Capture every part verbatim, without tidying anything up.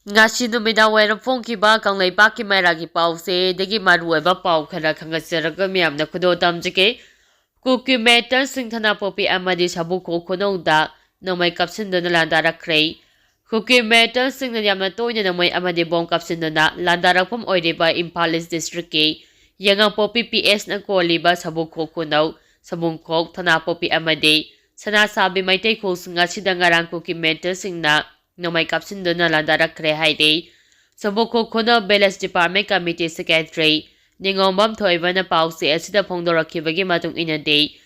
ꯉꯁꯤ ꯅꯨꯃꯤꯗꯥꯡ ꯋꯥꯏꯔꯝ ꯐꯣꯡꯈꯤꯕ ꯀꯪꯂꯩꯄꯥꯛꯀꯤ ꯃꯩꯔꯥꯒꯤ ꯄꯥꯎꯆꯦꯗꯒꯤ ꯃꯔꯨꯑꯣꯏꯕ ꯄꯥꯎ ꯈꯔ ꯈꯪꯍꯟꯖꯔꯒ ꯃꯤꯌꯥꯝꯅ ꯈꯨꯗꯣꯜ ꯇꯝꯖꯒꯦ꯫ ꯀꯨꯀꯤ ꯃꯦꯇꯜꯁꯤꯡ ꯊꯅꯥꯄꯣꯛꯄꯤ ꯑꯃꯗꯤ ꯁꯕꯨꯈꯣꯛ ꯈꯨꯅꯧꯗ ꯅꯣꯡꯃꯩ ꯀꯥꯞꯁꯤꯟꯗꯨꯅ ꯂꯥꯟꯗꯥꯔꯛꯈ꯭ꯔꯦ꯫ ꯀꯨꯀꯤ ꯃꯦꯇꯜꯁꯤꯡꯅ ꯌꯥꯝꯅ ꯇꯣꯏꯅ ꯅꯣꯡꯃꯩ ꯑꯃꯗꯤ ꯕꯣꯝ ꯀꯥꯞꯁꯤꯟꯗꯨꯅ ꯂꯥꯟꯗꯥꯔꯛꯐꯝ ꯑꯣꯏꯔꯤꯕ ꯏꯝꯐꯥꯜ ꯏꯁ ꯗꯤꯁꯇ꯭ꯔꯤꯛꯀꯤ ꯌꯦꯉꯥꯡꯄꯣꯛꯄꯤ ꯄꯤ ꯑꯦꯁꯅ ꯀꯣꯜꯂꯤꯕ ꯁꯕꯨꯈꯣꯛ ꯈꯨꯅꯧ, ꯁꯕꯨꯡꯈꯣꯛ, ꯊꯅꯥꯄꯣꯛꯄꯤ ꯑꯃꯗꯤ ꯁꯅꯥꯁꯥꯕꯤ ꯃꯩꯇꯩ ꯈꯨꯜꯁꯤꯡ ꯑꯁꯤꯗ ꯉꯔꯥꯡ ꯀꯨꯀꯤ ꯃꯦꯇꯜꯁꯤꯡꯅ ꯅꯣꯡꯃꯩ ꯀꯥꯞꯁꯤꯟꯗꯨꯅ ꯂꯥꯟꯗꯥꯔꯛꯈ꯭ꯔꯦ ꯍꯥꯏꯔꯤ꯫ ꯁꯕꯨꯈꯣꯛ ꯈꯨꯅꯧ ꯚꯤꯂꯦꯖ ꯗꯤꯄꯥꯔꯠꯃꯦꯟ ꯀꯃꯤꯇꯤ ꯁꯦꯀ꯭ꯔꯦꯇꯔꯤ ꯅꯤꯉꯣꯝꯕꯝ ꯊꯣꯏꯕꯅ ꯄꯥꯎꯆꯦ ꯑꯁꯤꯗ ꯐꯣꯡꯗꯣꯔꯛꯈꯤꯕꯒꯤ ꯃꯇꯨꯡ ꯏꯟꯅꯗꯤ,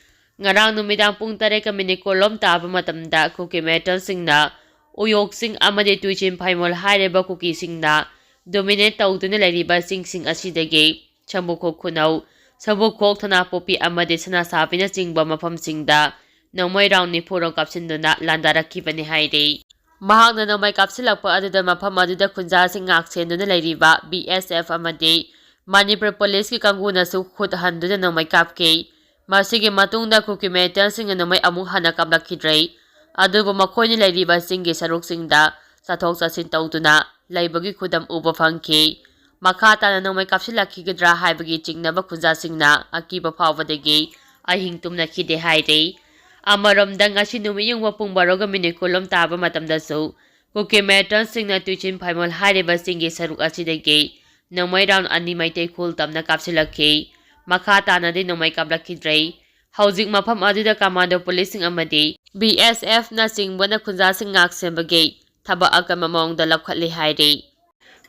ꯉꯔꯥꯡ ꯅꯨꯃꯤꯗꯥꯡ ꯄꯨꯡ ꯇꯔꯦꯠꯀ ꯃꯤꯅꯤꯠ ꯀꯨꯟꯂꯣꯝ ꯇꯥꯕ ꯃꯇꯝꯗ ꯀꯨꯀꯤ ꯃꯦꯇꯜꯁꯤꯡꯅ ꯎꯌꯣꯛ ꯆꯤꯡ ꯑꯃꯗꯤ ꯇꯨꯏꯆꯤꯟ ꯐꯥꯏꯃꯣꯜ ꯍꯥꯏꯔꯤꯕ ꯀꯨꯀꯤꯁꯤꯡꯅ ꯗꯣꯃꯤꯅꯦꯠ ꯇꯧꯗꯨꯅ ꯂꯩꯔꯤꯕ ꯆꯤꯡꯁꯤꯡ ꯑꯁꯤꯗꯒꯤ ꯁꯕꯨꯈꯣꯛ ꯈꯨꯅꯧ, ꯁꯕꯨꯈꯣꯛ, ꯊꯅꯥꯄꯣꯛꯄꯤ ꯑꯃꯗꯤ ꯁꯅꯥꯁꯥꯕꯤꯅꯆꯤꯡꯕ ꯃꯐꯝꯁꯤꯡꯗ ꯅꯣꯡꯃꯩ ꯔꯥꯎꯟ ꯅꯤꯐꯨꯔꯣꯝ ꯀꯥꯞꯁꯤꯟꯗꯨꯅ ꯂꯥꯟꯗꯥꯔꯛꯈꯤꯕꯅꯤ ꯍꯥꯏꯔꯤ꯫ ꯃꯍꯥꯛꯅ ꯅꯣꯡꯃꯩ ꯀꯥꯞꯁꯤꯜꯂꯛꯄ ꯑꯗꯨꯗ ꯃꯐꯝ ꯑꯗꯨꯗ ꯈꯨꯟꯖꯥꯁꯤꯡ ꯉꯥꯛ ꯁꯦꯟꯗꯨꯅ ꯂꯩꯔꯤꯕ ꯕꯤ ꯑꯦꯁ ꯑꯦꯐ ꯑꯃꯗꯤ ꯃꯅꯤꯄꯨꯔ ꯄꯨꯂꯤꯁꯀꯤ ꯀꯥꯡꯕꯨꯅꯁꯨ ꯈꯨꯠ ꯍꯟꯗꯨꯅ ꯅꯣꯡꯃꯩ ꯀꯥꯞꯈꯤ꯫ ꯃꯁꯤꯒꯤ ꯃꯇꯨꯡꯗ ꯀꯨꯀꯤ ꯃꯦꯇꯜꯁꯤꯡꯅ ꯅꯣꯡꯃꯩ ꯑꯃꯨꯛ ꯍꯟꯅ ꯀꯥꯞꯂꯛꯈꯤꯗ꯭ꯔꯦ꯫ ꯑꯗꯨꯕꯨ ꯃꯈꯣꯏꯅ ꯂꯩꯔꯤꯕ ꯆꯤꯡꯒꯤ ꯁꯔꯨꯛꯁꯤꯡꯗ ꯆꯠꯊꯣꯛ ꯆꯠꯁꯤꯟ ꯇꯧꯗꯨꯅ ꯂꯩꯕꯒꯤ ꯈꯨꯗꯝ ꯎꯕ ꯐꯪꯈꯤ꯫ ꯃꯈꯥ ꯇꯥꯅ ꯅꯣꯡꯃꯩ ꯀꯥꯞꯁꯤꯜꯂꯛꯈꯤꯒꯗ꯭ꯔꯥ ꯍꯥꯏꯕꯒꯤ ꯆꯤꯡꯅꯕ ꯈꯨꯟꯖꯥꯁꯤꯡꯅ ꯑꯀꯤꯕ ꯐꯥꯎꯕꯗꯒꯤ ꯑꯍꯤꯡ ꯇꯨꯝꯅꯈꯤꯗꯦ ꯍꯥꯏꯔꯤ꯫ ꯑꯃꯔꯣꯝꯗ, ꯉꯁꯤ ꯅꯨꯃꯤꯠ ꯌꯨꯡꯕ ꯄꯨꯡ ꯕꯥꯔꯣꯒ ꯃꯤꯅꯤꯠ ꯀꯨꯟꯂꯣꯝ ꯇꯥꯕ ꯃꯇꯝꯗꯁꯨ ꯀꯨꯀꯤ ꯃꯦꯇꯜꯁꯤꯡꯅ ꯇꯨꯏꯆꯤꯟ ꯐꯥꯏꯃꯣꯜ ꯍꯥꯏꯔꯤꯕ ꯆꯤꯡꯒꯤ ꯁꯔꯨꯛ ꯑꯁꯤꯗꯒꯤ ꯅꯣꯡꯃꯩ ꯔꯥꯎꯟ ꯑꯅꯤ ꯃꯩꯇꯩ ꯈꯨꯜ ꯇꯝꯅ ꯀꯥꯞꯁꯤꯜꯂꯛꯈꯤ꯫ ꯃꯈꯥ ꯇꯥꯅꯗꯤ ꯅꯣꯡꯃꯩ ꯀꯥꯞꯂꯛꯈꯤꯗ꯭ꯔꯦ꯫ ꯍꯧꯖꯤꯛ ꯃꯐꯝ ꯑꯗꯨꯗ ꯀꯃꯥꯟꯗꯣ ꯄꯨꯂꯤꯁꯁꯤꯡ ꯑꯃꯗꯤ ꯕꯤ ꯑꯦꯁ ꯑꯦꯐꯅꯆꯤꯡꯕꯅ ꯈꯨꯟꯖꯥꯁꯤꯡ ꯉꯥꯛ ꯁꯦꯟꯕꯒꯤ ꯊꯕꯛ ꯑꯀꯟꯕ ꯃꯑꯣꯡꯗ ꯂꯧꯈꯠꯂꯤ ꯍꯥꯏꯔꯤ꯫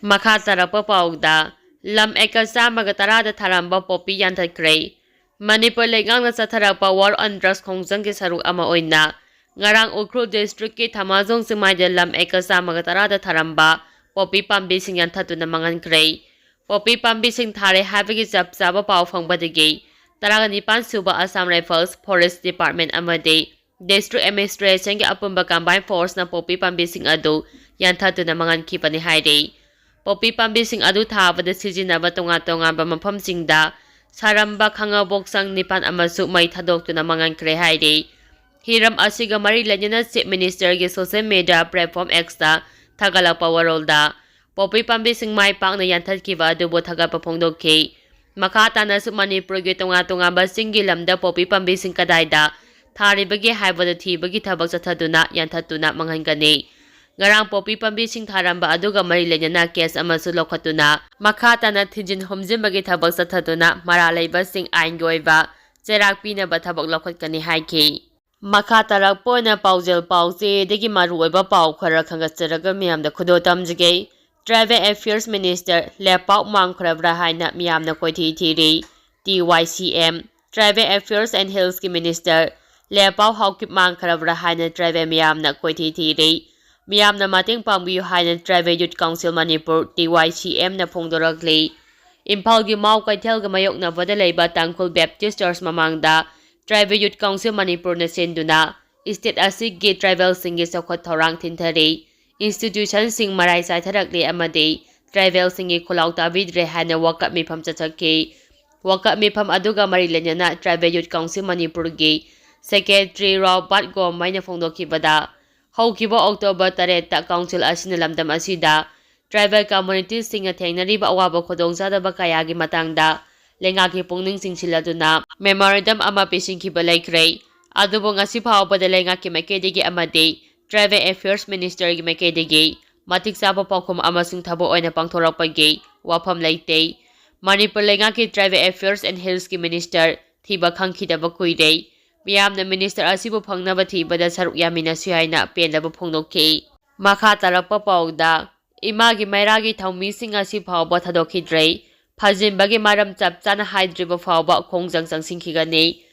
ꯃꯈꯥ ꯇꯥꯔꯛꯄ ꯄꯥꯎꯗ, ꯂꯝ ꯑꯦꯀꯔ ꯆꯥꯝꯃꯒ ꯇꯔꯥꯗ ꯊꯥꯔꯝꯕ ꯄꯣꯄꯤ ꯌꯥꯟꯊꯠꯈ꯭ꯔꯦ꯫ ꯃꯅꯤꯄꯨꯔ ꯂꯩꯉꯥꯛꯅ ꯆꯠꯊꯔꯛꯄ ꯋꯥꯔ ꯑꯣꯟ ꯗ꯭ꯔꯒꯁ ꯈꯣꯡꯖꯪꯒꯤ ꯁꯔꯨꯛ ꯑꯃ ꯑꯣꯏꯅ ꯉꯔꯥꯡ ꯎꯈ꯭ꯔꯨꯜ ꯗꯤꯁꯇ꯭ꯔꯤꯛꯀꯤ ꯊꯃꯥꯖꯣꯡ ꯆꯤꯡꯃꯥꯏꯗ ꯂꯝ ꯑꯦꯀꯔ ꯆꯥꯝꯃꯒ ꯇꯔꯥꯗ ꯊꯥꯔꯝꯕ ꯄꯣꯄꯤ ꯄꯥꯝꯕꯤꯁꯤꯡ ꯌꯥꯟꯊꯠꯇꯨꯅ ꯃꯥꯡꯍꯟꯈ꯭ꯔꯦ꯫ ꯄꯣꯄꯤ ꯄꯥꯝꯕꯤꯁꯤꯡ ꯊꯥꯔꯦ ꯍꯥꯏꯕꯒꯤ ꯆꯞ ꯆꯥꯕ ꯄꯥꯎ ꯐꯪꯕꯗꯒꯤ ꯇꯔꯥꯒ ꯅꯤꯄꯥꯟ ꯁꯨꯕ ꯑꯁꯥꯝ ꯔꯥꯏꯐꯜꯁ, ꯐꯣꯔꯦꯁ ꯗꯤꯄꯥꯔꯠꯃꯦꯟ ꯑꯃꯗꯤ ꯗꯤꯁꯇ꯭ꯔꯤꯛ ꯑꯦꯗꯃꯤꯅꯤꯁꯇ꯭ꯔꯦꯁꯟꯒꯤ ꯑꯄꯨꯟꯕ ꯀꯝꯕꯥꯏꯟ ꯐꯣꯔꯁꯅ ꯄꯣꯄꯤ ꯄꯥꯝꯕꯤꯁꯤꯡ ꯑꯗꯨ ꯌꯥꯟꯊꯠꯇꯨꯅ ꯃꯥꯡꯍꯟꯈꯤꯕꯅꯤ ꯍꯥꯏꯔꯤ꯫ ꯄꯣꯄꯤ ꯄꯥꯝꯕꯤꯁꯤꯡ ꯑꯗꯨ ꯊꯥꯕꯗ ꯁꯤꯖꯤꯟꯅꯕ ꯇꯣꯉꯥꯟ ꯇꯣꯉꯥꯟꯕ ꯃꯐꯝꯁꯤꯡꯗ ꯁꯥꯔꯝꯕ ꯈꯥꯉꯕꯣꯛꯁꯪ ꯅꯤꯄꯥꯟ ꯑꯃꯁꯨ ꯃꯩ ꯊꯥꯗꯣꯛꯇꯨꯅ ꯃꯥꯡꯍꯟꯈ꯭ꯔꯦ ꯍꯥꯏꯔꯤ꯫ ꯍꯤꯔꯝ ꯑꯁꯤꯒ ꯃꯔꯤ ꯂꯩꯅꯅ ꯆꯤꯐ ꯃꯤꯅꯤꯁꯇꯔꯒꯤ ꯁꯣꯁꯤꯌꯦꯜ ꯃꯤꯗꯤꯌꯥ ꯄ꯭ꯂꯦꯠꯐꯣꯝ ꯑꯦꯛꯁꯇ ꯊꯥꯒꯠꯂꯛꯄ ꯋꯥꯔꯣꯜꯗ ꯄꯣꯄꯤ ꯄꯥꯝꯕꯤꯁꯤꯡ ꯃꯥꯏ ꯄꯥꯛꯅ ꯌꯥꯟꯊꯠꯈꯤꯕ ꯑꯗꯨꯕꯨ ꯊꯥꯒꯠꯄ ꯐꯣꯡꯗꯣꯛꯈꯤ꯫ ꯃꯈꯥ ꯇꯥꯅꯁꯨ ꯃꯅꯤꯄꯨꯔꯒꯤ ꯇꯣꯉꯥꯟ ꯇꯣꯉꯥꯟꯕ ꯆꯤꯡꯒꯤ ꯂꯝꯗ ꯄꯣꯄꯤ ꯄꯥꯝꯕꯤꯁꯤꯡ ꯀꯗꯥꯏꯗ ꯊꯥꯔꯤꯕꯒꯦ ꯍꯥꯏꯕꯗꯨ ꯊꯤꯕꯒꯤ ꯊꯕꯛ ꯆꯠꯊꯗꯨꯅ ꯌꯥꯟꯊꯠꯇꯨꯅ ꯃꯥꯡꯍꯟꯒꯅꯤ꯫ ꯉꯔꯥꯡ ꯄꯣꯄꯤ ꯄꯥꯝꯕꯤꯁꯤꯡ ꯊꯥꯔꯝꯕ ꯑꯗꯨꯒ ꯃꯔꯤ ꯂꯩꯅꯅ ꯀꯦꯁ ꯑꯃꯁꯨ ꯂꯧꯈꯠꯇꯨꯅ ꯃꯈꯥ ꯇꯥꯅ ꯊꯤꯖꯤꯟ ꯍꯨꯝꯖꯤꯟꯕꯒꯤ ꯊꯕꯛ ꯆꯠꯊꯗꯨꯅ ꯃꯔꯥꯜ ꯂꯩꯕꯁꯤꯡ ꯑꯥꯏꯟꯒꯤ ꯑꯣꯏꯕ ꯆꯩꯔꯥꯛ ꯄꯤꯅꯕ ꯊꯕꯛ ꯂꯧꯈꯠꯀꯅꯤ ꯍꯥꯏꯈꯤ꯫ ꯃꯈꯥ ꯇꯥꯔꯛꯄ ꯑꯣꯏꯅ ꯄꯥꯎꯖꯦꯜ ꯄꯥꯎꯆꯦꯗꯒꯤ ꯃꯔꯨꯑꯣꯏꯕ ꯄꯥꯎ ꯈꯔ ꯈꯪꯒꯠꯆꯔꯒ ꯃꯤꯌꯥꯝꯗ ꯈꯨꯗꯣꯜ ꯇꯝꯖꯒꯦ꯫ Tribal Affairs Minister ꯂꯦꯄꯥꯎ ꯃꯥꯡꯈ꯭ꯔꯕ꯭ꯔꯥ ꯍꯥꯏꯅ ꯃꯤꯌꯥꯝꯅ ꯀꯣꯏꯊꯤ ꯊꯤꯔꯤ꯫ T Y C M, Tribal Affairs and Hills ꯀꯤ Minister ꯂꯦꯄꯥꯎ ꯍꯥꯎꯀꯤꯞ ꯃꯥꯡꯈ꯭ꯔꯕ꯭ꯔꯥ ꯍꯥꯏꯅ tribal ꯃꯤꯌꯥꯝꯅ ꯀꯣꯏꯊꯤ ꯊꯤꯔꯤ꯫ ꯃꯤꯌꯥꯝꯅ ꯃꯇꯦꯡ ꯄꯥꯡꯕꯤꯌꯨ ꯍꯥꯏꯅ Tribal Youth Council Manipur, T Y C M ꯅ ꯐꯣꯡꯗꯣꯔꯛꯂꯤ꯫ ꯏꯝꯐꯥꯜꯒꯤ ꯃꯥꯎ ꯀꯩꯊꯦꯜꯒ ꯃꯥꯌꯣꯛꯅꯕꯗ ꯂꯩꯕ ꯇꯥꯡꯈꯨꯜ Baptist Church ꯃꯃꯥꯡꯗ Tribal Youth Council ꯃꯅꯤꯄꯨꯔꯅ ꯁꯤꯟꯗꯨꯅ state ꯑꯁꯤꯒꯤ tribalꯁꯤꯡꯒꯤ ꯆꯥꯎꯈꯠ ꯊꯧꯔꯥꯡ ꯊꯤꯟꯊꯔꯤ꯫ Institutionꯁꯤꯡ ꯃꯔꯥꯏ ꯆꯥꯏꯊꯔꯛꯂꯦ ꯑꯃꯗꯤ tribalꯁꯤꯡꯒꯤ ꯈꯨꯜꯂꯥꯎ ꯇꯥꯕꯤꯗ꯭ꯔꯦ ꯍꯥꯏꯅ ꯋꯥꯀꯠ ꯃꯤꯐꯝ ꯆꯠꯊꯈꯤ꯫ ꯋꯥꯀꯠ ꯃꯤꯐꯝ ꯑꯗꯨꯒ ꯃꯔꯤ ꯂꯩꯅꯅ Tribal Youth Council ꯃꯅꯤꯄꯨꯔꯒꯤ secretary ꯔꯣꯕꯥꯔꯠ ꯒꯣꯝꯃꯩꯅ ꯐꯣꯡꯗꯣꯛꯈꯤꯕꯗ, ꯍꯧꯈꯤꯕ October ꯇꯔꯦꯠꯇ council ꯑꯁꯤꯅ ꯂꯝꯗꯝ ꯑꯁꯤꯗ tribal communityꯁꯤꯡꯅ ꯊꯦꯡꯅꯔꯤꯕ ꯑꯋꯥꯕ ꯈꯨꯗꯣꯡꯆꯥꯗꯕ ꯀꯌꯥꯒꯤ ꯃꯇꯥꯡꯗ ꯂꯩꯉꯥꯛꯀꯤ ꯄꯨꯛꯅꯤꯡ ꯆꯤꯡꯁꯤꯜꯂꯗꯨꯅ memorandum ꯑꯃ ꯄꯤꯁꯤꯟꯈꯤꯕ ꯂꯩꯈ꯭ꯔꯦ꯫ ꯑꯗꯨꯕꯨ ꯉꯁꯤ ꯐꯥꯎꯕꯗ ꯂꯩꯉꯥꯛꯀꯤ ꯃꯥꯏꯀꯩꯗꯒꯤ ꯑꯃꯗꯤ Tribal Affairs Ministerꯒꯤ ꯃꯥꯏꯀꯩꯗꯒꯤ ꯃꯇꯤꯛ ꯆꯥꯕ ꯄꯥꯎꯈꯨꯝ ꯑꯃꯁꯨꯡ ꯊꯕꯛ ꯑꯣꯏꯅ ꯄꯥꯡꯊꯣꯔꯛꯄꯒꯤ ꯋꯥꯐꯝ ꯂꯩꯇꯦ꯫ ꯃꯅꯤꯄꯨꯔ ꯂꯩꯉꯥꯛꯀꯤ Tribal Affairs and Hillsꯀꯤ Minister ꯊꯤꯕ ꯈꯪꯈꯤꯗꯕ ꯀꯨꯏꯔꯦ꯫ ꯃꯤꯌꯥꯝꯅ minister ꯑꯁꯤꯕꯨ ꯐꯪꯅꯕ ꯊꯤꯕꯗ ꯁꯔꯨꯛ ꯌꯥꯃꯤꯟꯅꯁꯤ ꯍꯥꯏꯅ ꯄꯦꯟꯗꯕ ꯐꯣꯡꯗꯣꯛꯈꯤ꯫ ꯃꯈꯥ ꯇꯥꯔꯛꯄ ꯄꯥꯎꯗ, ꯏꯃꯥꯒꯤ ꯃꯩꯔꯥꯒꯤ ꯊꯧꯃꯤꯁꯤꯡ ꯉꯁꯤ ꯐꯥꯎꯕ ꯊꯥꯗꯣꯛꯈꯤꯗ꯭ꯔꯦ꯫ ꯐꯥꯖꯤꯟꯕꯒꯤ ꯃꯔꯝ ꯆꯞ ꯆꯥꯅ ꯍꯥꯏꯗ꯭ꯔꯤꯕ ꯐꯥꯎꯕ ꯈꯣꯡꯖꯪ ꯆꯪꯁꯤꯟꯈꯤꯒꯅꯤ꯫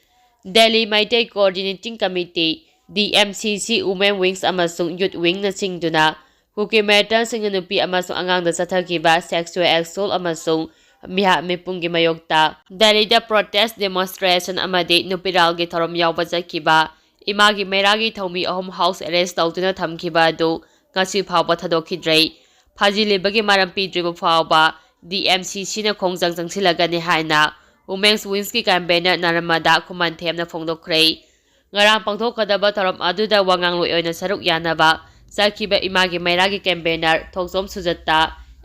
Delhi Meitei Coordinating Committee, D M C C, Women Wings ꯑꯃꯁꯨꯡ Youth Wingꯅ ꯆꯤꯡꯗꯨꯅ ꯀꯨꯀꯤ militantsꯁꯤꯡꯅ ꯅꯨꯄꯤ ꯑꯃꯁꯨꯡ ꯑꯉꯥꯡꯗ ꯆꯠꯊꯈꯤꯕ sexual assault ꯑꯃꯁꯨꯡ ꯃꯤꯍꯥꯠ ꯃꯤꯄꯨꯡꯒꯤ ꯃꯥꯌꯣꯛꯇ ꯗꯦꯜꯂꯤꯗ protest demonstration ꯑꯃꯗꯤ ꯅꯨꯄꯤꯔꯥꯜꯒꯤ ꯊꯧꯔꯝ ꯌꯥꯎꯕ ꯆꯠꯈꯤꯕ ꯏꯃꯥꯒꯤ ꯃꯩꯔꯥꯒꯤ ꯊꯧꯃꯤ ꯑꯍꯨꯝ house arrest ꯇꯧꯗꯨꯅ ꯊꯝꯈꯤꯕ ꯑꯗꯨ ꯉꯁꯤ ꯐꯥꯎꯕ ꯊꯥꯗꯣꯛꯈꯤꯗ꯭ꯔꯦ꯫ ꯐꯥꯖꯤꯜꯂꯤꯕꯒꯤ ꯃꯔꯝ ꯄꯤꯗ꯭ꯔꯤꯕ ꯐꯥꯎꯕ D M C Cꯅ ꯈꯣꯡꯖꯪ ꯆꯪꯁꯤꯜꯂꯒꯅꯤ ꯍꯥꯏꯅ Women's Wingsꯀꯤ convener ꯅꯔꯃꯗꯥ ꯈꯨꯃꯟꯊꯦꯝꯅ ꯐꯣꯡꯗꯣꯛꯈ꯭ꯔꯦ꯫ ꯉꯔꯥꯡ ꯄꯥꯡꯊꯣꯛꯀꯗꯕ ꯊꯧꯔꯝ ꯑꯗꯨꯗ ꯋꯥ ꯉꯥꯡꯂꯣꯏ ꯑꯣꯏꯅ ꯁꯔꯨꯛ ꯌꯥꯅꯕ ꯆꯠꯈꯤꯕ ꯏꯃꯥꯒꯤ ꯃꯩꯔꯥꯒꯤ ꯀꯦꯝꯄꯦꯅꯔ ꯊꯣꯛꯆꯣꯝ ꯁꯨꯖꯇꯥ,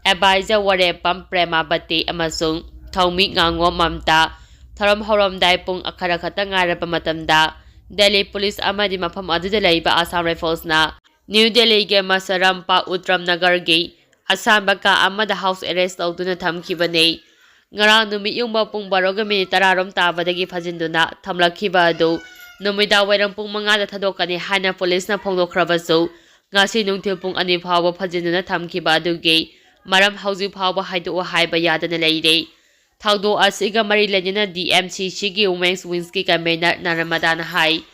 ꯑꯦꯗꯚꯥꯏꯖꯔ ꯋꯥꯔꯦꯞꯄꯝ ꯄ꯭ꯔꯦꯃꯥꯕꯇꯤ ꯑꯃꯁꯨꯡ ꯊꯧꯃꯤ ꯉꯥꯉꯣꯝ ꯃꯝꯇꯥ ꯊꯧꯔꯝ ꯍꯧꯔꯝꯗꯥꯏ ꯄꯨꯡ ꯈꯔ ꯈꯛꯇ ꯉꯥꯏꯔꯕ ꯃꯇꯝꯗ ꯗꯦꯜꯂꯤ ꯄꯨꯂꯤꯁ ꯑꯃꯗꯤ ꯃꯐꯝ ꯑꯗꯨꯗ ꯂꯩꯕ ꯑꯁꯥꯝ ꯔꯥꯏꯐꯜꯁꯅ ꯅ꯭ꯌꯨ ꯗꯦꯜꯂꯤꯒꯤ ꯃꯁꯔꯝꯄꯥ ꯎꯇ꯭ꯔꯝ ꯅꯒꯔꯒꯤ ꯑꯁꯥꯟꯕ ꯀꯥ ꯑꯃꯗ ꯍꯥꯎꯁ ꯑꯦꯔꯦꯁ ꯇꯧꯗꯨꯅ ꯊꯝꯈꯤꯕꯅꯤ꯫ ꯉꯔꯥꯡ ꯅꯨꯃꯤꯠ ꯌꯨꯡꯕ ꯄꯨꯡ ꯕꯥꯔꯣꯒ ꯃꯤꯅꯤꯠ ꯇꯔꯥꯔꯣꯝ ꯇꯥꯕꯗꯒꯤ ꯐꯥꯖꯤꯟꯗꯨꯅ ꯊꯝꯂꯛꯈꯤꯕ ꯑꯗꯨ ꯅꯨꯃꯤꯗꯥꯡ ꯋꯥꯏꯔꯝ ꯄꯨꯡ ꯃꯉꯥꯗ ꯊꯥꯗꯣꯛꯀꯅꯤ ꯍꯥꯏꯅ ꯄꯨꯂꯤꯁꯅ ꯐꯣꯡꯗꯣꯛꯈ꯭ꯔꯕꯁꯨ, ꯉꯁꯤ ꯅꯨꯡꯊꯤꯜ ꯄꯨꯡ ꯑꯅꯤ ꯐꯥꯎꯕ ꯐꯥꯖꯤꯟꯗꯨꯅ ꯊꯝꯈꯤꯕ ꯑꯗꯨꯒꯤ ꯃꯔꯝ ꯍꯧꯖꯤꯛ ꯐꯥꯎꯕ ꯍꯥꯏꯗꯣꯛꯎ ꯍꯥꯏꯕ ꯌꯥꯗꯅ ꯂꯩꯔꯦ꯫ ꯊꯧꯗꯣꯛ ꯑꯁꯤꯒ ꯃꯔꯤ ꯂꯩꯅꯅ ꯗꯤ ꯑꯦꯝ ꯁꯤ ꯁꯤꯒꯤ ꯋꯨꯃꯦꯟꯁ ꯋꯤꯡꯁꯀꯤ ꯀꯟꯚꯦꯅꯔ ꯅꯔꯃꯗꯥꯅ ꯍꯥꯏ,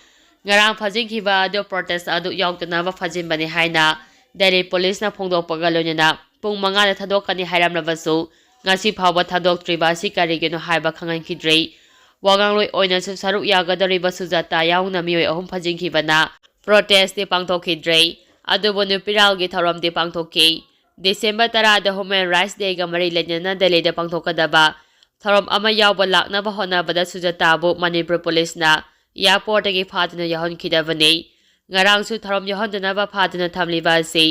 ꯉꯔꯥꯡ ꯐꯥꯖꯤꯟꯈꯤꯕ ꯑꯗꯨ ꯄ꯭ꯔꯣꯇꯦꯁ ꯑꯗꯨ ꯌꯥꯎꯗꯅꯕ ꯐꯥꯖꯤꯟꯕꯅꯤ ꯍꯥꯏꯅ ꯗꯦꯜꯂꯤ ꯄꯨꯂꯤꯁꯅ ꯐꯣꯡꯗꯣꯛꯄꯒ ꯂꯣꯏꯅꯅ ꯄꯨꯡ ꯃꯉꯥꯗ ꯊꯥꯗꯣꯛꯀꯅꯤ ꯍꯥꯏꯔꯝꯂꯕꯁꯨ, ꯉꯁꯤ ꯐꯥꯎꯕ ꯊꯥꯗꯣꯛꯇ꯭ꯔꯤꯕ ꯑꯁꯤ ꯀꯔꯤꯒꯤꯅꯣ ꯍꯥꯏꯕ ꯈꯪꯍꯟꯈꯤꯗ꯭ꯔꯤ꯫ ꯋꯥꯉꯥꯡꯂꯣꯏ ꯑꯣꯏꯅꯁꯨ ꯁꯔꯨꯛ ꯌꯥꯒꯗꯧꯔꯤꯕ ꯁꯨꯖꯥꯇꯥ ꯌꯥꯎꯅ ꯃꯤꯑꯣꯏ ꯑꯍꯨꯝ ꯐꯥꯖꯤꯟꯈꯤꯕꯅ ꯄ꯭ꯔꯣꯇꯦꯁꯇꯤ ꯄꯥꯡꯊꯣꯛꯈꯤꯗ꯭ꯔꯦ꯫ ꯑꯗꯨꯕꯨ ꯅꯨꯄꯤꯔꯥꯜꯒꯤ ꯊꯧꯔꯝꯗꯤ ꯄꯥꯡꯊꯣꯛꯈꯤ꯫ ꯗꯤꯁꯦꯝꯕꯔ ꯇꯔꯥꯗ ꯍ꯭ꯌꯨꯃꯦꯟ ꯔꯥꯏꯠꯁ ꯗꯦꯒ ꯃꯔꯤ ꯂꯩꯅꯅ ꯗꯦꯜꯂꯤꯗ ꯄꯥꯡꯊꯣꯛꯀꯗꯕ ꯊꯧꯔꯝ ꯑꯃ ꯌꯥꯎꯕ ꯂꯥꯛꯅꯕ ꯍꯣꯠꯅꯕꯗ ꯁꯨꯖꯥꯇꯥꯕꯨ ꯃꯅꯤꯄꯨꯔ ꯄꯨꯂꯤꯁꯅ ꯑꯦꯌꯥꯔꯄꯣꯔꯠꯇꯒꯤ ꯐꯥꯗꯨꯅ ꯌꯥꯎꯍꯟꯈꯤꯗꯕꯅꯤ꯫ ꯉꯔꯥꯡꯁꯨ ꯊꯧꯔꯝ ꯌꯥꯎꯍꯟꯗꯅꯕ ꯐꯥꯗꯨꯅ ꯊꯝꯂꯤꯕ ꯑꯁꯤ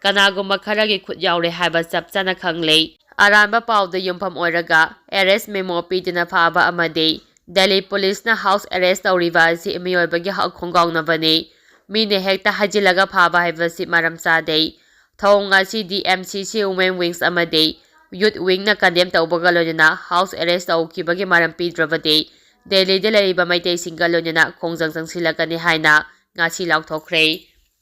ꯀꯅꯥꯒꯨꯝꯕ ꯈꯔꯒꯤ ꯈꯨꯠ ꯌꯥꯎꯔꯦ ꯍꯥꯏꯕ ꯆꯞ ꯆꯥꯅ ꯈꯪꯂꯦ꯫ ꯑꯔꯥꯟꯕ ꯄꯥꯎꯗ ꯌꯨꯝꯐꯝ ꯑꯣꯏꯔꯒ ꯑꯦꯔꯦꯁ ꯃꯦꯃꯣ ꯄꯤꯗꯨꯅ ꯐꯥꯕ ꯑꯃꯗꯤ ꯗꯦꯜꯂꯤ ꯄꯨꯂꯤꯁꯅ ꯍꯥꯎꯁ ꯑꯦꯔꯦꯁ ꯇꯧꯔꯤꯕ ꯑꯁꯤ ꯃꯤꯑꯣꯏꯕꯒꯤ ꯍꯛ ꯈꯣꯡꯒꯥꯎꯅꯕꯅꯤ꯫ ꯃꯤꯅ ꯍꯦꯛꯇ ꯍꯥꯏꯖꯤꯜꯂꯒ ꯐꯥꯕ ꯍꯥꯏꯕꯁꯤ ꯃꯔꯝ ꯆꯥꯗꯦ꯫ ꯊꯧꯑꯣꯡ ꯑꯁꯤ ꯗꯤ ꯑꯦꯝ ꯁꯤ ꯁꯤ ꯋꯨꯃꯦꯟ ꯋꯤꯡꯁ ꯑꯃꯗꯤ ꯌꯨꯠ ꯋꯤꯡꯅ ꯀꯟꯗꯦꯝ ꯇꯧꯕꯒ ꯂꯣꯏꯅꯅ ꯍꯥꯎꯁ ꯑꯦꯔꯦꯁ ꯇꯧꯈꯤꯕꯒꯤ ꯃꯔꯝ ꯄꯤꯗ꯭ꯔꯕꯗꯤ ꯗꯦꯜꯂꯤꯗ ꯂꯩꯔꯤꯕ ꯃꯩꯇꯩꯁꯤꯡꯒ ꯂꯣꯏꯅꯅ ꯈꯣꯡꯖꯪ ꯆꯪꯁꯤꯜꯂꯛꯀꯅꯤ ꯍꯥꯏꯅ ꯉꯥꯁꯤ ꯂꯥꯎꯊꯣꯛꯈ꯭ꯔꯦ꯫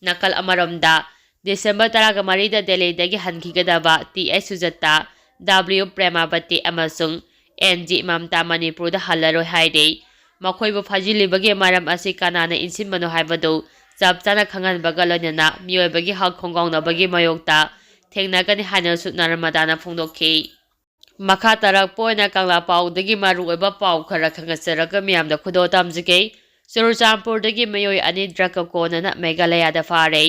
ꯅꯥꯀꯜ ꯑꯃꯔꯣꯝꯗ, ꯗꯤꯁꯦꯝꯕꯔ ꯇꯔꯥꯒ ꯃꯔꯤꯗ ꯗꯦꯜꯂꯤꯗꯒꯤ ꯍꯟꯈꯤꯒꯗꯕ ꯇꯤ ꯑꯦꯁ ꯁꯨꯖꯥꯇꯥ, ꯗꯕ꯭ꯂꯤꯎ ꯄ꯭ꯔꯦꯃꯥꯕꯇꯤ ꯑꯃꯁꯨꯡ ꯑꯦꯟ ꯖꯤ ꯃꯝꯇꯥ ꯃꯅꯤꯄꯨꯔꯗ ꯍꯜꯂꯔꯣꯏ ꯍꯥꯏꯔꯤ꯫ ꯃꯈꯣꯏꯕꯨ ꯐꯥꯖꯤꯜꯂꯤꯕꯒꯤ ꯃꯔꯝ ꯑꯁꯤ ꯀꯅꯥꯅ ꯏꯟꯁꯤꯟꯕꯅꯣ ꯍꯥꯏꯕꯗꯨ ꯆꯞ ꯆꯥꯅ ꯈꯪꯍꯟꯕꯒ ꯂꯣꯏꯅꯅ ꯃꯤꯑꯣꯏꯕꯒꯤ ꯍꯛ ꯈꯣꯡꯒꯥꯎꯅꯕꯒꯤ ꯃꯥꯌꯣꯛꯇ ꯊꯦꯡꯅꯒꯅꯤ ꯍꯥꯏꯅꯁꯨ ꯅꯔꯃꯗꯥꯅ ꯐꯣꯡꯗꯣꯛꯈꯤ꯫ ꯃꯈꯥ ꯇꯥꯔꯛꯄ ꯑꯣꯏꯅ ꯀꯪꯂꯥ ꯄꯥꯎꯗꯒꯤ ꯃꯔꯨꯑꯣꯏꯕ ꯄꯥꯎ ꯈꯔ ꯈꯪꯍꯟꯖꯔꯒ ꯃꯤꯌꯥꯝꯗ ꯈꯨꯗꯣꯜ ꯇꯝꯖꯒꯦ꯫ ꯆꯨꯔꯆꯥꯟꯄꯨꯔꯗꯒꯤ ꯃꯤꯑꯣꯏ ꯑꯅꯤ ꯗ꯭ꯔꯒꯀ ꯀꯣꯟꯅꯅ ꯃꯦꯘꯥꯂꯌꯥꯗ ꯐꯥꯔꯦ꯫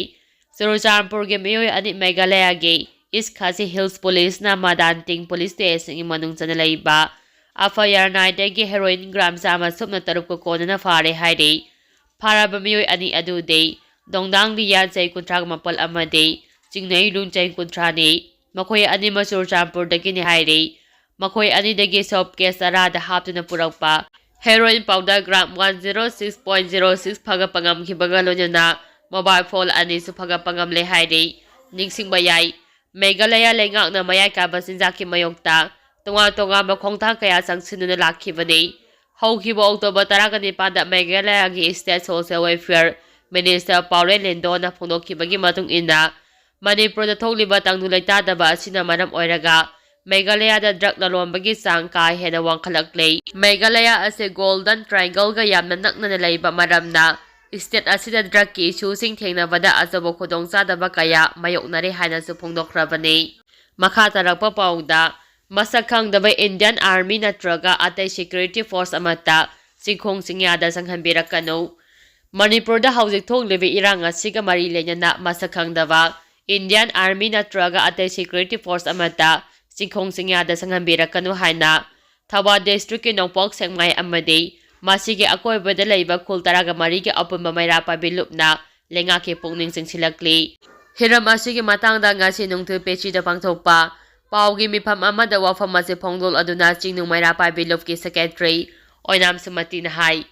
ꯆꯨꯔꯆꯥꯟꯄꯨꯔꯒꯤ ꯃꯤꯑꯣꯏ ꯑꯅꯤ ꯃꯦꯘꯥꯂꯌꯥꯒꯤ ꯏꯁ ꯈꯥꯁꯤ ꯍꯤꯜꯁ ꯄꯨꯂꯤꯁꯅ ꯃꯥꯗꯥꯟꯇꯤꯡ ꯄꯨꯂꯤꯁ ꯁ꯭ꯇꯦꯁꯟꯒꯤ ꯃꯅꯨꯡ ꯆꯟꯅ ꯂꯩꯕ ꯑꯐꯌꯥꯔꯅꯥꯏꯗꯒꯤ ꯍꯦꯔꯣꯏꯟ ꯒ꯭ꯔꯥꯝ ꯆꯥꯝꯃ ꯁꯨꯞꯅ ꯇꯔꯨꯛꯀ ꯀꯣꯟꯅꯅ ꯐꯥꯔꯦ ꯍꯥꯏꯔꯤ꯫ ꯐꯥꯔꯕ ꯃꯤꯑꯣꯏ ꯑꯅꯤ ꯑꯗꯨꯗꯤ ꯗꯣꯡꯗꯥꯡ ꯂꯤꯌꯥꯟ ꯆꯍꯤ ꯀꯨꯟꯊ꯭ꯔꯥꯒ ꯃꯥꯄꯜ ꯑꯃꯗꯤ ꯆꯤꯡꯅꯩ ꯂꯨꯟ ꯆꯍꯤ ꯀꯨꯟꯊ꯭ꯔꯥꯅꯤ꯫ ꯃꯈꯣꯏ ꯑꯅꯤꯃꯛ ꯆꯨꯔꯆꯥꯟꯄꯨꯔꯗꯒꯤꯅꯤ ꯍꯥꯏꯔꯤ꯫ ꯃꯈꯣꯏ ꯑꯅꯤꯗꯒꯤ soap case ꯇꯔꯥꯗ ꯍꯥꯞꯇꯨꯅ ꯄꯨꯔꯛꯄ heroin powder gram one zero six point zero six ꯐꯥꯒꯠꯄ ꯉꯝꯈꯤꯕꯒ ꯂꯣꯏꯅꯅ mobile phone ꯑꯅꯤꯁꯨ ꯐꯥꯒꯠꯄ ꯉꯝꯂꯦ ꯍꯥꯏꯔꯤ꯫ ꯅꯤꯡꯁꯤꯡꯕ ꯌꯥꯏ, ꯃꯦꯘꯥꯂꯌꯥ ꯂꯩꯉꯥꯛꯅ ꯃꯌꯥꯏ ꯀꯥꯕ ꯆꯤꯟꯖꯥꯛꯀꯤ ꯃꯥꯌꯣꯛꯇ ꯇꯣꯉꯥꯟ ꯇꯣꯉꯥꯟꯕ ꯈꯣꯡꯊꯥꯡ ꯀꯌꯥ ꯆꯪꯁꯤꯟꯗꯨꯅ ꯂꯥꯛꯈꯤꯕꯅꯤ꯫ ꯍꯧꯈꯤꯕ October ꯇꯔꯥꯒ ꯅꯤꯄꯥꯟꯗ ꯃꯦꯘꯥꯂꯌꯥꯒꯤ State Social Welfare Minister ꯄꯥꯎꯔꯦꯟ ꯂꯤꯟꯗꯣꯅ ꯐꯣꯡꯗꯣꯛꯈꯤꯕꯒꯤ ꯃꯇꯨꯡ ꯏꯟꯅ, ꯃꯅꯤꯄꯨꯔꯗ ꯊꯣꯛꯂꯤꯕ ꯇꯪꯗꯨ ꯂꯩꯇꯥꯗꯕ ꯑꯁꯤꯅ ꯃꯔꯝ ꯑꯣꯏꯔꯒ ꯃꯦꯘꯥꯂꯌꯥꯗ drug ꯂꯂꯣꯟꯕꯒꯤ ꯆꯥꯡ ꯀꯥ ꯍꯦꯟꯅ ꯋꯥꯡꯈꯠꯂꯛꯂꯦ꯫ ꯃꯦꯘꯥꯂꯌꯥ ꯑꯁꯤ Golden Triangle ꯒ ꯌꯥꯝꯅ ꯅꯛꯅꯅ ꯂꯩꯕ ꯃꯔꯝꯅ state ꯑꯁꯤꯗ drug ꯀꯤ issue ꯁꯤꯡ ꯊꯦꯡꯅꯕꯗ ꯑꯆꯧꯕ ꯈꯨꯗꯣꯡꯆꯥꯗꯕ ꯀꯌꯥ ꯃꯥꯌꯣꯛꯅꯔꯦ ꯍꯥꯏꯅꯁꯨ ꯐꯣꯡꯗꯣꯛꯈ꯭ꯔꯕꯅꯤ꯫ ꯃꯈꯥ ꯇꯥꯔꯛꯄ ꯄꯥꯎꯗ, ꯃꯁꯛ ꯈꯪꯗꯕ Indian Army ꯅꯠꯇ꯭ꯔꯒ ꯑꯇꯩ security force ꯑꯃꯠꯇ ꯆꯤꯡꯈꯣꯡ ꯆꯤꯡꯌꯥꯗ ꯆꯪꯍꯟꯕꯤꯔꯛꯀꯅꯨ꯫ ꯃꯅꯤꯄꯨꯔꯗ ꯍꯧꯖꯤꯛ ꯊꯣꯛꯂꯤꯕ ꯏꯔꯥꯡ ꯑꯁꯤꯒ ꯃꯔꯤ ꯂꯩꯅꯅ ꯃꯁꯛ ꯈꯪꯗꯕ Indian Army ꯅꯠꯇ꯭ꯔꯒ ꯑꯇꯩ security force ꯑꯃꯠꯇ ꯆꯤꯡꯈꯣꯡ ꯆꯤꯡꯌꯥꯗ ꯆꯪꯍꯟꯕꯤꯔꯛꯀꯅꯨ ꯍꯥꯏꯅ ꯊꯧꯕꯥꯜ district ꯀꯤ ꯅꯣꯡꯄꯣꯛ ꯁꯦꯛꯃꯥꯏ ꯑꯃꯗꯤ ꯃꯁꯤꯒꯤ ꯑꯀꯣꯏꯕꯗ ꯂꯩꯕ ꯈꯨꯜ ꯇꯔꯥꯒ ꯃꯔꯤꯒꯤ ꯑꯄꯨꯟꯕ ꯃꯩꯔꯥ ꯄꯥꯏꯕꯤ ꯂꯨꯞꯅ ꯂꯩꯉꯥꯛꯀꯤ ꯄꯨꯛꯅꯤꯡ ꯆꯤꯡꯁꯤꯜꯂꯛꯂꯤ꯫ ꯍꯤꯔꯝ ꯑꯁꯤꯒꯤ ꯃꯇꯥꯡꯗ ꯉꯁꯤ ꯅꯨꯡꯊꯤꯜ ꯄꯦꯆꯤꯗ ꯄꯥꯡꯊꯣꯛꯄ ꯄꯥꯎꯒꯤ ꯃꯤꯐꯝ ꯑꯃꯗ ꯋꯥꯐꯝ ꯑꯁꯤ ꯐꯣꯡꯗꯣꯛꯂꯗꯨꯅ ꯆꯤꯡꯅꯨꯡ ꯃꯩꯔꯥ ꯄꯥꯏꯕꯤ ꯂꯨꯞꯀꯤ secretary ꯑꯣꯏꯅꯥꯝ ꯁꯨꯃꯇꯤꯅ ꯍꯥꯏ,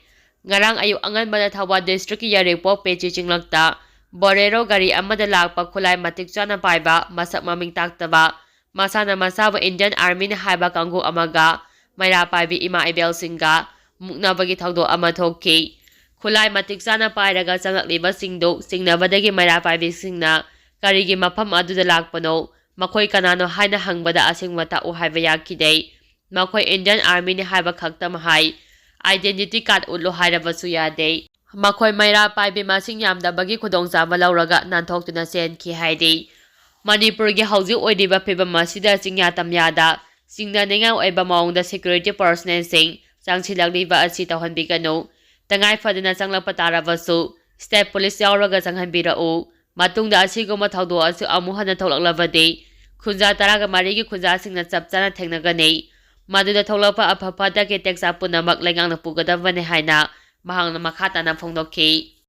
ꯉꯔꯥꯡ ꯑꯌꯨꯛ ꯑꯉꯟꯕꯗ ꯊꯧꯕꯥꯜ district ꯀꯤ ꯌꯥꯏꯔꯤꯄꯣꯛ ꯄꯦꯆꯤ ꯆꯤꯡꯂꯛꯇ Bolero ꯒꯥꯔꯤ ꯑꯃꯗ ꯂꯥꯛꯄ ꯈꯨꯠꯂꯥꯏ ꯃꯇꯤꯛ ꯆꯥꯅ ꯄꯥꯏꯕ ꯃꯁꯛ ꯃꯃꯤꯡ ꯇꯥꯛꯇꯕ ꯃꯁꯥꯅ ꯃꯁꯥꯕꯨ Indian Army ꯅꯤ ꯍꯥꯏꯕ ꯀꯥꯡꯕꯨ ꯑꯃꯒ ꯃꯩꯔꯥ ꯄꯥꯏꯕꯤ ꯏꯃꯥ ꯏꯕꯦꯜꯁꯤꯡꯒ ꯃꯨꯛꯅꯕꯒꯤ ꯊꯧꯗꯣꯛ ꯑꯃ ꯊꯣꯛꯈꯤ꯫ ꯈꯨꯠꯂꯥꯏ ꯃꯇꯤꯛ ꯆꯥꯅ ꯄꯥꯏꯔꯒ ꯆꯪꯂꯛꯂꯤꯕꯁꯤꯡꯗꯨ ꯆꯤꯡꯅꯕꯗꯒꯤ ꯃꯩꯔꯥ ꯄꯥꯏꯕꯤꯁꯤꯡꯅ ꯀꯔꯤꯒꯤ ꯃꯐꯝ ꯑꯗꯨꯗ ꯂꯥꯛꯄꯅꯣ, ꯃꯈꯣꯏ ꯀꯅꯥꯅꯣ ꯍꯥꯏꯅ ꯍꯪꯕꯗ ꯑꯁꯦꯡꯕ ꯇꯥꯛꯎ ꯍꯥꯏꯕ ꯌꯥꯈꯤꯗꯦ꯫ ꯃꯈꯣꯏ Indian Army ꯅꯤ ꯍꯥꯏꯕ ꯈꯛꯇꯃꯛ ꯍꯥꯏ꯫ Identity card ꯎꯠꯂꯨ ꯍꯥꯏꯔꯕꯁꯨ ꯌꯥꯗꯦ꯫ ꯃꯈꯣꯏ ꯃꯩꯔꯥ ꯄꯥꯏꯕꯤ ꯃꯁꯤꯡ ꯌꯥꯝꯗꯕꯒꯤ ꯈꯨꯗꯣꯡꯆꯥꯕ ꯂꯧꯔꯒ ꯅꯥꯟꯊꯣꯛꯇꯨꯅ ꯆꯦꯟꯈꯤ ꯍꯥꯏꯔꯤ꯫ ꯃꯅꯤꯄꯨꯔꯒꯤ ꯍꯧꯖꯤꯛ ꯑꯣꯏꯔꯤꯕ ꯐꯤꯕꯝ ꯑꯁꯤꯗ ꯆꯤꯡꯌꯥ ꯇꯝꯌꯥꯗ ꯆꯤꯡꯅꯅꯤꯡꯉꯥꯏ ꯑꯣꯏꯕ ꯃꯑꯣꯡꯗ security personnel ꯁꯤꯡ ꯆꯪꯁꯤꯜꯂꯛꯂꯤꯕ ꯑꯁꯤ ꯇꯧꯍꯟꯕꯤꯒꯅꯨ꯫ ꯇꯉꯥꯏ ꯐꯗꯅ ꯆꯪꯂꯛꯄ ꯇꯥꯔꯕꯁꯨ state police ꯌꯥꯎꯔꯒ ꯆꯪꯍꯟꯕꯤꯔꯛꯎ꯫ ꯃꯇꯨꯡꯗ ꯑꯁꯤꯒꯨꯝꯕ ꯊꯧꯗꯣꯛ ꯑꯁꯤ ꯑꯃꯨꯛ ꯍꯟꯅ ꯊꯣꯛꯂꯛꯂꯕꯗꯤ ꯈꯨꯟꯖꯥ ꯇꯔꯥꯒ ꯃꯔꯤꯒꯤ ꯈꯨꯟꯖꯥꯁꯤꯡꯅ ꯆꯞ ꯆꯥꯅ ꯊꯦꯡꯅꯒꯅꯤ꯫ ꯃꯗꯨꯗ ꯊꯣꯛꯂꯛꯄ ꯑꯐ ꯐꯠꯇꯒꯤ ꯇꯦꯛꯆꯥꯛ ꯄꯨꯝꯅꯃꯛ ꯂꯩꯉꯥꯛꯅ ꯄꯨꯒꯗꯕꯅꯤ ꯍꯥꯏꯅ ꯃꯍꯥꯛꯅ ꯃꯈꯥ ꯇꯥꯅ ꯐꯣꯡꯗꯣꯛꯈꯤ꯫